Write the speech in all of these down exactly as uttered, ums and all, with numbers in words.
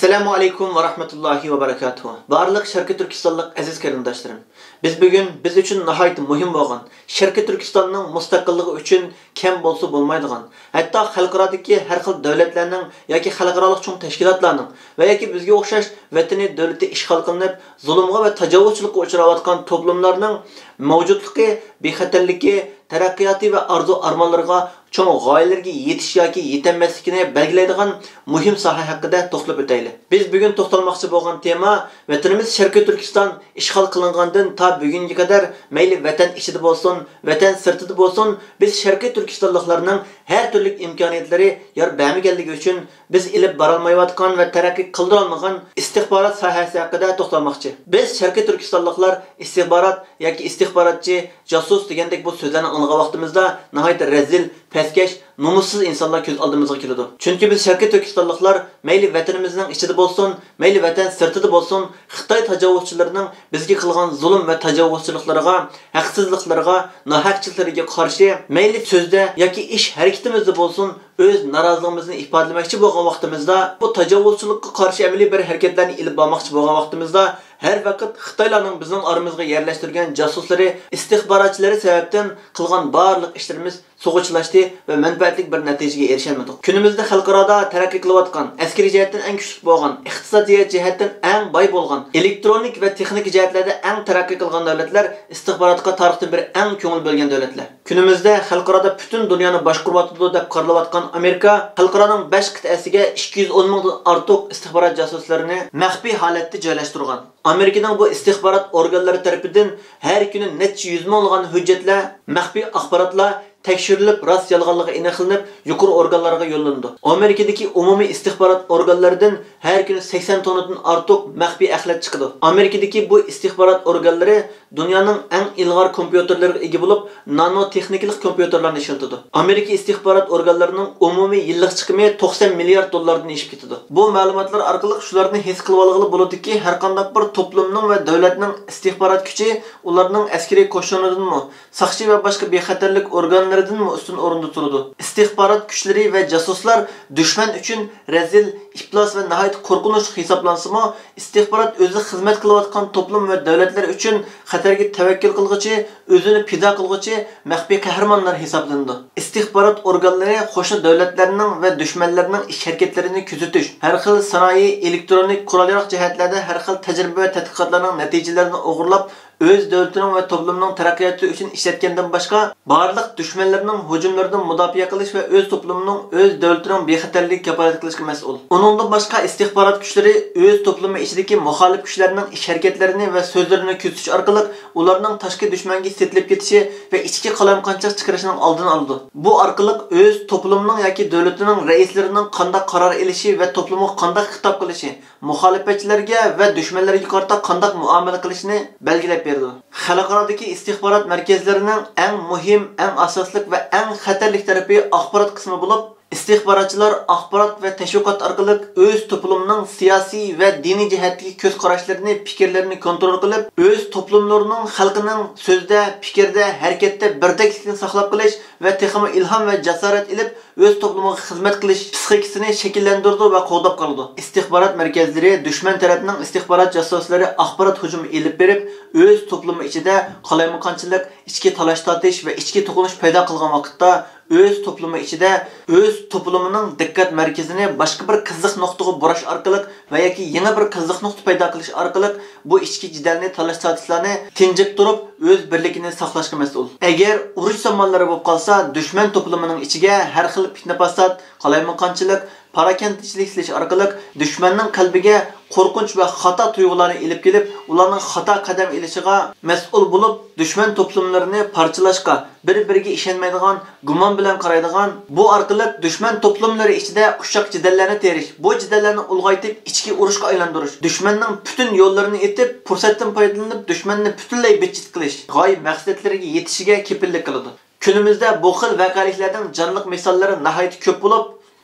ئەسسالامۇ ئەلەيكۇم ۋە رەھمەتۇللاھى ۋە بەرىكاتۇھۇ. بارلىق شەرقىي تۈركىستانلىق ئەزىز قېرىنداشلىرىم، بىز بۈگۈن بىز ئۈچۈن ناھايىتى مۇھىم بولغان شەرقىي تۈركىستاننىڭ مۇستەقىللىقى ئۈچۈن كەم بولسا بولمايدىغان، ھەتتا خەلقئارادىكى ھەر خىل دۆلەتلەرنىڭ ياكى خەلقئارالىق چوڭ تەشكىلاتلارنىڭ ۋە ياكى بىزگە ئوخشاش ۋەتىنى، دۆلىتى ئىشغال قىلىنىپ، زۇلۇمغا ۋە تاجاۋۇزچىلىققا ئۇچراۋاتقان توپلۇملارنىڭ مەۋجۇتلۇقى، بىخەتەرلىكى، تەرەققىياتى ۋە ئارزۇ-ئارمانلىرىغا، چوڭ غايىلىرىگە يېتىش ياكى يېتەلمەسلىكىنى بەلگىلەيدىغان مۇھىم ساھە ھەققىدە توختىلىپ ئۆتەيلى. بىز بۈگۈن توختالماقچى بولغان تېما، ۋەتىنىمىز شەرقىي تۈركىستان ئىشغال قىلىنغاندىن تا بۈگۈنگە قەدەر مەيلى ۋەتەن ئىچىدە بولسۇن، ۋەتەن سىرتىدا بولسۇن، بىز شەرقىي تۈركىستانلىقلارنىڭ ھەر تۈرلۈك ئىمكانىيەتلىرى يار بەرمىگەنلىكى ئۈچۈن بىز ئېلىپ بارالمايۋاتقان ۋە تەرەققىي قىلدۇرالمىغان ئىستىخبارات ساھەسى ھەققىدە توختالماقچى. بىز شەرقىي تۈركىستانلىقلار ئىستىخبارات ياكى ئىستىخباراتچى، جاسۇس دېگەندەك بۇ سۆزلەرنى ئاڭلىغان ۋاقتىمىزدا ناھايىتى رەزىل، پەسكەش، نومۇسسىز ئىنسانلار كۆز ئالدىمىزغا كېلىدۇ. چۈنكى بىز شەرقىي تۈركىستانلىقلار مەيلى ۋەتىنىمىزنىڭ ئىچىدە بولسۇن، مەيلى ۋەتەن سىرتىدا بولسۇن، خىتاي تاجاۋۇزچىلىرىنىڭ بىزگە قىلغان زۇلۇم ۋە تاجاۋۇزچىلىقلىرىغا، ھەقسىزلىقلىرىغا، ناھەقچىلىكلىرىگە قارشى مەيلى سۆزدە ياكى ئىش ھەرىكىتىمىزدە بولسۇن، ئۆز نارازىلىقىمىزنى ئىپادىلىمەكچى بولغان ۋاقتىمىزدا، بۇ تاجاۋۇزچىلىققا قارشى ئەمەلىي بىر ھەرىكەتلەرنى ئېلىپ بارماقچى بولغان ۋاقتىمىزدا، ھەر ۋاقىت خىتايلارنىڭ بىزنىڭ ئارىمىزغا يەرلەشتۈرگەن جاسۇسلىرى، ئىستىخباراتچىلىرى سەۋەبتىن قىلغان بارلىق ئىشلىرىمىز سۇغا چىلاشتى ۋە مەنپەئەتلىك بىر نەتىجىگە ئېرىشەلمىدۇق. كۈنىمىزدە خەلقئارادا تەرەققىي قىلىۋاتقان، ئەسكىرىي جەھەتتىن ئەڭ كۈچلۈك بولغان، ئىقتىسادىي جەھەتتىن ئەڭ باي بولغان، ئېلېكترونىك ۋە تېخنىكا جەھەتلەردە ئەڭ تەرەققىي قىلغان دۆلەتلەر ئىستىخباراتقا تارىختىن بېرى ئەڭ كۆڭۈل بۆلگەن دۆلەتلەر. كۈنىمىزدە خەلقئارادا پۈتۈن دۇنيانى باشقۇرۇۋاتىدۇ دەپ قارىلىۋاتقان ئامېرىكا خەلقئارانىڭ بەش قىتئەسىگە ئىككى يۈز ئون مىڭدىن ئارتۇق ئىستىخبارات جاسۇسلىرىنى مەخپىي ھالەتتە جايلاشتۇرغان. ئامېرىكىنىڭ بۇ ئىستىخبارات ئورگانلىرى تەرىپىدىن ھەر كۈنى نەچچە يۈز مىڭلىغان ھۆججەتلەر، مەخپىي ئاخباراتلار تەكشۈرۈلۈپ، راست-يالغانلىقى ئېنىقلىنىپ، يۇقىرى ئورگانلارغا يوللىنىدۇ. ئامېرىكىدىكى ئومۇمىي ئىستىخبارات ئورگانلىرىدىن ھەر كۈنى سەكسەن توننىدىن ئارتۇق مەخپىي ئەخلەت چىقىدۇ. ئامېرىكىدىكى بۇ ئىستىخبارات ئورگانلىرى دۇنيانىڭ ئەڭ ئىلغار كومپيۇتېرلىرىغا ئىگە بولۇپ، نانو تېخنىكىلىق كومپيۇتېرلارنى ئىشلىتىدۇ. ئامېرىكا ئىستىخبارات ئورگانلىرىنىڭ ئومۇمىي يىللىق چىقىمى توقسان مىليارد دوللاردىن ئېشىپ كېتىدۇ. بۇ مەلۇماتلار ئارقىلىق شۇلارنى ھېس قىلىۋالغىلى بولىدۇكى، ھەرقانداق بىر توپلۇمنىڭ ۋە دۆلەتنىڭ ئىستىخبارات كۈچى ئۇلارنىڭ ئەسكىرىي قوشۇنىدىنمۇ، ساقچى ۋە باشقا بىخەتەرلىك ئورگانلىرىدىنمۇ ئۈستۈن ئورۇندا تۇرىدۇ. ئىستىخبارات كۈچلىرى ۋە جاسۇسلار دۈشمەن ئۈچۈن رەزىل، ئىپلاس ۋە ناھايىتى قورقۇنچلۇق ھېسابلانسىمۇ، ئىستىخبارات ئۆزى خىزمەت قىلىۋاتقان توپلۇم ۋە دۆلەتلەر ئۈچۈن خەتەرگە تەۋەككۈل قىلغۇچى، ئۆزىنى پىدا قىلغۇچى مەخپىي قەھرىمانلار ھېسابلىنىدۇ. ئىستىخبارات ئورگانلىرى قوشنا دۆلەتلەرنىڭ ۋە دۈشمەنلەرنىڭ ئىش-ھەرىكەتلىرىنى كۆزىتىش، ھەر خىل سانائىي، ئېلېكترونىك، قورال-ياراغ جەھەتلەردە ھەر خىل تەجرىبە ۋە تەتقىقاتلارنىڭ نەتىجىلىرىنى ئوغرىلاپ، ئۆز دۆلىتىنىڭ ۋە توپلۇمىنىڭ تەرەققىياتى ئۈچۈن ئىشلەتكەندىن باشقا، بارلىق دۈشمەنلىرىنىڭ ھۇجۇملىرىدىن مۇداپىئە قىلىش ۋە ئۆز توپلۇمىنىڭ، ئۆز دۆلىتىنىڭ بىخەتەرلىكىگە كاپالەتلىك قىلىشقا مەسئۇل. ئۇنىڭدىن باشقا، ئىستىخبارات كۈچلىرى ئۆز توپلۇمى ئىچىدىكى مۇخالىپ كۈچلەرنىڭ ئىش-ھەرىكەتلىرىنى ۋە سۆزلىرىنى كۆزىتىش ئارقىلىق ئۇلارنىڭ تاشقى دۈشمەنگە سېتىلىپ كېتىشى ۋە ئىچكى قالايمىقانچىلىق چىقىرىشىنىڭ ئالدىنى ئالىدۇ. بۇ ئارقىلىق ئۆز توپلۇمىنىڭ ياكى دۆلىتىنىڭ رەئىسلىرىنىڭ قانداق قارار ئېلىشى ۋە توپلۇمغا قانداق خىتاب قىلىشى، مۇخالىپەتچىلەرگە ۋە دۈشمەنلەرگە قارىتا قانداق مۇئامىلە قىلىشنى بەلگىلەپ بېرىدۇ. خەلقئارادىكى ئىستىخبارات مەركەزلىرىنىڭ ئەڭ مۇھىم، ئەڭ ئاساسلىق ۋە ئەڭ خەتەرلىك تەرىپى ئاخبارات قىسمى بولۇپ، ئىستىخباراتچىلار ئاخبارات ۋە تەشۋىقات ئارقىلىق ئۆز توپلۇمىنىڭ سىياسىي ۋە دىنىي جەھەتتىكى كۆز قاراشلىرىنى، پىكىرلىرىنى كونترول قىلىپ، ئۆز توپلۇملىرىنىڭ خەلقىنىڭ سۆزدە، پىكىردە، ھەرىكەتتە بىردەكلىكىنى ساقلاپ قېلىش ۋە تېخىمۇ ئىلھام ۋە جاسارەت ئېلىپ، ئۆز توپلۇمىغا خىزمەت قىلىش پىسخىكىسىنى شەكىللەندۈرىدۇ ۋە قوغداپ قالىدۇ. ئىستىخبارات مەركەزلىرى دۈشمەن تەرەپنىڭ ئىستىخبارات جاسۇسلىرى ئاخبارات ھۇجۇمى ئېلىپ بېرىپ، ئۆز توپلۇمى ئىچىدە قالايمىقانچىلىق، ئىچكى تالاش-تارتىش ۋە ئىچكى توقۇنۇش پەيدا قىلغان ۋاقىتتا، ئۆز توپلۇمى ئىچىدە ئۆز توپلۇمىنىڭ دىققەت مەركىزىنى باشقا بىر قىزىق نۇقتىغا بۇراش ئارقىلىق ۋە ياكى يېڭى بىر قىزىق نۇقتا پەيدا قىلىش ئارقىلىق بۇ ئىچكى جېدەلنى، تالاش-تارتىشلارنى تىنجىتتۇرۇپ، ئۆز بىرلىكىنى ساقلاشقا مەسئۇل. ئەگەر ئۇرۇش زامانلىرى بولۇپ قالسا، دۈشمەن توپلىمىنىڭ ئىچىگە ھەر خىل پىتنە-پاسات، قالايمىقانچىلىق، پاراكەندىچىلىك سېلىش ئارقىلىق دۈشمەننىڭ قەلبىگە قورقۇنچ ۋە خاتا تۇيغۇلارنى ئېلىپ كېلىپ، ئۇلارنىڭ خاتا قەدەم ئېلىشىغا مەسئۇل بولۇپ، دۈشمەن توپلۇملىرىنى پارچىلاشقا، بىر-بىرىگە ئىشەنمەيدىغان، گۇمان بىلەن قارايدىغان، بۇ ئارقىلىق دۈشمەن توپلۇملىرى ئىچىدە ئۇششاق جېدەللەرنى تېرىش، بۇ جېدەللەرنى ئۇلغايتىپ، ئىچكى ئۇرۇشقا ئايلاندۇرۇش، دۈشمەننىڭ پۈتۈن يوللىرىنى ئېتىپ، پۇرسەتتىن پايدىلىنىپ، دۈشمەننى پۈتۈنلەي بىتچىت قىلىش، غايە مەقسەتلىرىگە يېتىشىگە كېپىللىك قىلىدۇ. كۈنىمىزدە بۇ خىل ۋەقەلىكلەرنىڭ جانلىق مىساللىرى ناھايىتى كۆپ بولۇپ،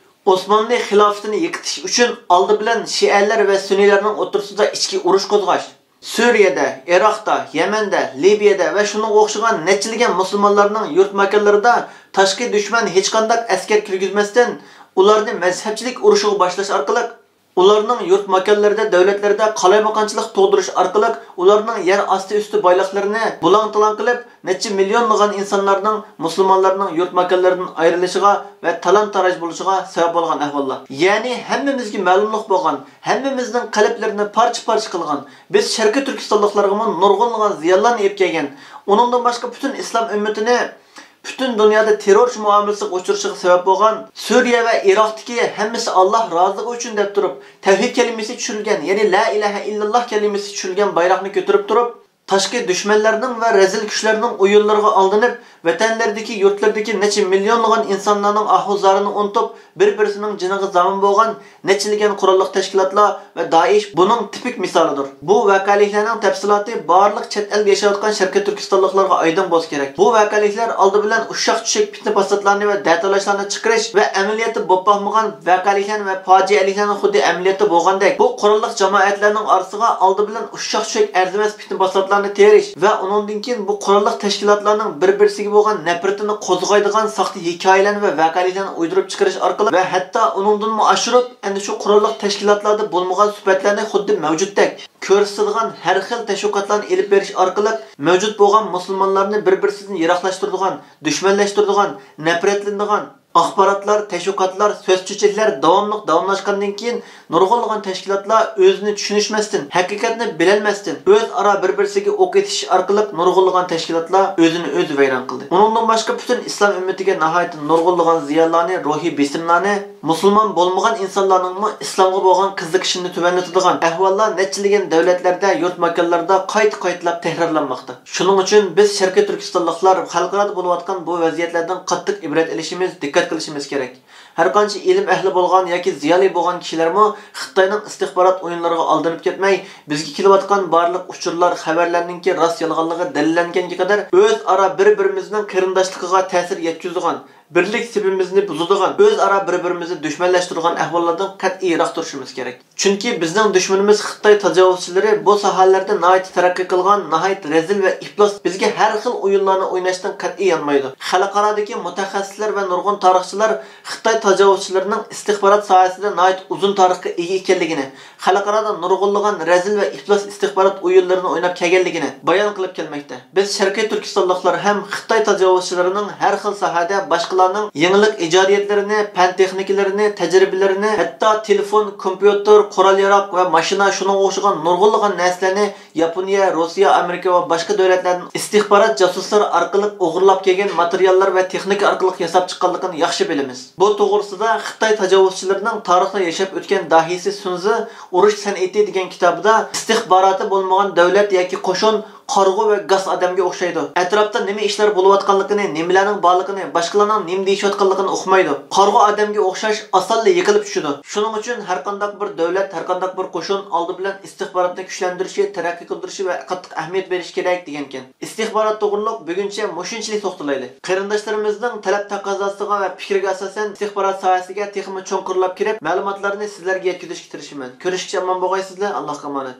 ئوسمانلى خىلاپىتىنى يىقىتىش ئۈچۈن ئالدى بىلەن شىئەلەر ۋە سۈنئىيلەرنىڭ ئوتتۇرىسىدا ئىچكى ئۇرۇش قوزغاش، سۈرىيەدە، ئىراقتا، يەمەندە، لىۋىيەدە ۋە شۇنىڭغا ئوخشىغان نەچچىلىگەن مۇسۇلمانلارنىڭ يۇرت ماكانلىرىدا تاشقى دۈشمەن ھېچقانداق ئەسكەر كىرگۈزمەستىن، ئۇلارنى مەزھەپچىلىك ئۇرۇشىغا باشلاش ئارقىلىق، ئۇلارنىڭ يۇرت ماكانلىرىدا، دۆلەتلىرىدە قالايمىقانچىلىق تۇغدۇرۇش ئارقىلىق ئۇلارنىڭ يەر ئاستى ئۈستى بايلىقلىرىنى بۇلاڭ-تالاڭ قىلىپ، نەچچە مىليونلىغان ئىنسانلارنىڭ، مۇسۇلمانلارنىڭ يۇرت ماكانلىرىدىن ئايرىلىشىغا ۋە تالان-تاراج بولۇشىغا سەۋەب بولغان ئەھۋاللار. يەنى ھەممىمىزگە مەلۇملۇق بولغان، ھەممىمىزنىڭ قەلبلىرىنى پارچە-پارچە قىلغان، بىز شەرقىي تۈركىستانلىقلارغىمۇ نۇرغۇنلىغان زىيانلارنى ئېلىپ كەلگەن، ئۇنىڭدىن باشقا پۈتۈن ئىسلام ئۈممىتىنى پۈتۈن دۇنيادا تېررورچى مۇئامىلىسىگە ئۇچرىشىغا سەۋەب بولغان، سۈرىيە ۋە ئىراقتىكى ھەممىسى ئاللاھ رازىلىقى ئۈچۈن دەپ تۇرۇپ، تەۋھىد كەلىمىسى چۈشۈرۈلگەن، يەنى لا ئىلاھە ئىللاللاھ كەلىمىسى چۈشۈرۈلگەن بايراقنى كۆتۈرۈپ تۇرۇپ، تاشقى دۈشمەنلەرنىڭ ۋە رەزىل كۈچلەرنىڭ ئويۇنلىرىغا ئالدىنىپ، ۋەتەنلىرىدىكى، يۇرتلىرىدىكى نەچچە مىليونلىغان ئىنسانلارنىڭ ئاھۇ-زارىنى ئۇنتۇپ، بىر-بىرسىنىڭ جېنىغا زامىن بولغان نەچچىلىگەن قوراللىق تەشكىلاتلار ۋە دائىش بۇنىڭ تىپىك مىسالىدۇر. بۇ ۋەقەلىكلەرنىڭ تەپسىلاتى بارلىق چەت ئەلدە ياشاۋاتقان شەرقىي تۈركىستانلىقلارغا ئايدىڭ بولسا كېرەك. بۇ ۋەقەلىكلەر ئالدى بىلەن ئۇششاق-چۈششەك پىتنە-پاساتلارنى ۋە دەتالاشلارنى چىقىرىش ۋە ئەمەلىيەتتە بولۇپ باقمىغان ۋەقەلىكلەرنى ۋە پاجىئەلىكلەرنى خۇددى ئەمەلىيەتتە بولغاندەك، بۇ قوراللىق جامائەتلەرنىڭ ئارىسىغا ئالدى بىلەن ئۇششاق-چۈششەك ئەرزىمەس پىتنە-پاساتلارنى تېرىش ۋە ئۇنىڭدىن كېيىن بۇ قوراللىق تەشكىلاتلارنىڭ بىر-بىرسىگە بولغان نەپرىتىنى قوزغايدىغان ساختا ھېكايىلەرنى ۋە ۋەقەلىكلەرنى ئويدۇرۇپ چىقىرىش ئارقىلىق ۋە ھەتتا ئۇنىڭدىنمۇ ئاشۇرۇپ، ئەنە شۇ قوراللىق تەشكىلاتلاردا بولمىغان سۈپەتلەرنى خۇددى مەۋجۇتتەك كۆرسىتىدىغان ھەر خىل تەشۋىقاتلارنى ئېلىپ بېرىش ئارقىلىق مەۋجۇت بولغان مۇسۇلمانلارنى بىر-بىرسىدىن يىراقلاشتۇرىدىغان، دۈشمەنلەشتۈرىدىغان، نەپرەتلىنىدىغان، ئاخباراتلار، تەشۋىقاتلار، سۆز چېچەكلەر داۋاملىق داۋاملاشقاندىن كېيىن، نۇرغۇنلىغان تەشكىلاتلار ئۆزىنى چۈشىنىشمەستىن، ھەقىقەتنى بىلەلمەستىن، ئۆزئارا بىر-بىرسىگە ئوق ئېتىش ئارقىلىق نۇرغۇنلىغان تەشكىلاتلار ئۆزىنى ئۆزى ۋەيران قىلدى. ئۇنىڭدىن باشقا، پۈتۈن ئىسلام ئۈممىتىگە ناھايىتى نۇرغۇنلىغان زىيانلارنى، روھىي بېسىملارنى، مۇسۇلمان بولمىغان ئىنسانلارنىڭمۇ ئىسلامغا بولغان قىزىقىشىنى تۆۋەنلىتىدىغان ئەھۋاللار نەچچىلىگەن دۆلەتلەردە، يۇرت ماكانلىرىدا قايتا-قايتىلاپ تەكرارلانماقتا. شۇنىڭ ئۈچۈن بىز شەرقىي تۈركىستانلىقلار خەلقئارادا بولۇۋاتقان بۇ ۋەزىيەتلەردىن قاتتىق ئىبرەت ئېلىشىمىز، دىققەت قىلىشىمىز كېرەك. ھەرقانچە ئىلىم ئەھلى بولغان ياكى زىيالىي بولغان كىشىلەرمۇ خىتاينىڭ ئىستىخبارات ئويۇنلىرىغا ئالدىنىپ كەتمەي، بىزگە كېلىۋاتقان بارلىق ئۇچۇرلار، خەۋەرلەرنىڭكى راست يالغانلىقى دەلىللەنگەنگە قەدەر ئۆزئارا بىر-بىرىمىزنىڭ قېرىنداشلىقىغا تەسىر يەتكۈزىدىغان، بىرلىك سېپىمىزنى بۇزىدىغان، ئۆزئارا بىر-بىرىمىزنى دۈشمەنلەشتۈرىدىغان ئەھۋاللاردىن قەتئىي يىراق تۇرۇشىمىز كېرەك. چۈنكى بىزنىڭ دۈشمىنىمىز خىتاي تاجاۋۇزچىلىرى بۇ ساھەلەردە ناھايىتى تەرەققىي قىلغان، ناھايىتى رەزىل ۋە ئىپلاس، بىزگە ھەر خىل ئويۇنلارنى ئويناشتىن قەتئىي يانمايدۇ. خەلقئارادىكى مۇتەخەسسىسلەر ۋە نۇرغۇن تارىخچىلار خىتاي تاجاۋۇزچىلىرىنىڭ ئىستىخبارات ساھەسىدە ناھايىتى ئۇزۇن تارىخقا ئىگە ئىكەنلىكىنى، خەلقئارادا نۇرغۇنلىغان رەزىل ۋە ئىپلاس ئىستىخبارات ئويۇنلىرىنى ئويناپ كەلگەنلىكىنى بايان قىلىپ كەلمەكتە. بىز شەرقىي تۈركىستانلىقلار ھەم خىتاي تاجاۋۇزچىلىرىنىڭ ھەر خىل ساھەدە باشقىلارنىڭ يېڭىلىق ئىجادىيەتلىرىنى، پەن تېخنىكىلىرىنى، تەجرىبىلىرىنى، ھەتتا تېلېفون، كومپيۇتېر، قورال-ياراغ ۋە ماشىنا، شۇنىڭغا ئوخشىغان نۇرغۇنلىغان نەرسىلەرنى ياپونىيە، روسىيە، ئامېرىكا ۋە باشقا دۆلەتلەردىن ئىستىخبارات جاسۇسلىرى ئارقىلىق ئوغرىلاپ كەلگەن ماتېرىياللار ۋە تېخنىكا ئارقىلىق ياساپ چىققانلىقىنى ياخشى بىلىمىز. بۇ توغرىسىدا خىتاي تاجاۋۇزچىلىرىنىڭ تارىختا ياشاپ ئۆتكەن داھىيسى سۇنزى ئۇرۇش سەنئىتى دېگەن كىتابىدا، ئىستىخباراتى بولمىغان دۆلەت ياكى قوشۇن قارىغۇ ۋە گاس ئادەمگە ئوخشايدۇ. ئەتراپتا نېمە ئىشلار بولۇۋاتقانلىقىنى، نېمىلەرنىڭ بارلىقىنى، باشقىلارنىڭ نېمە دېيىشىۋاتقانلىقىنى ئۇقمايدۇ. قارىغۇ ئادەمگە ئوخشاش ئاسانلا يىقىلىپ چۈشىدۇ. شۇنىڭ ئۈچۈن ھەرقانداق بىر دۆلەت، ھەرقانداق بىر قوشۇن ئالدى بىلەن ئىستىخباراتنى كۈچلەندۈرۈشى، تەرەققىي قىلدۇرۇشى ۋە قاتتىق ئەھمىيەت بېرىشى كېرەك دېگەنكەن. ئىستىخبارات توغرۇلۇق بۈگۈنچە مۇشۇنچىلىك توختىلايلى. قېرىنداشلىرىمىزنىڭ تەلەپ تەقەززاسىغا ۋە پىكرىگە ئاساسەن، ئىستىخبارات ساھەسىگە تېخىمۇ چوڭقۇرلاپ كىرىپ، مەلۇماتلارنى سىزلەرگە يەتكۈزۈشكە تىرىشىمەن. كۆرۈشكىچە ئامان بولغايسىزلەر. ئاللاھقا ئامانەت.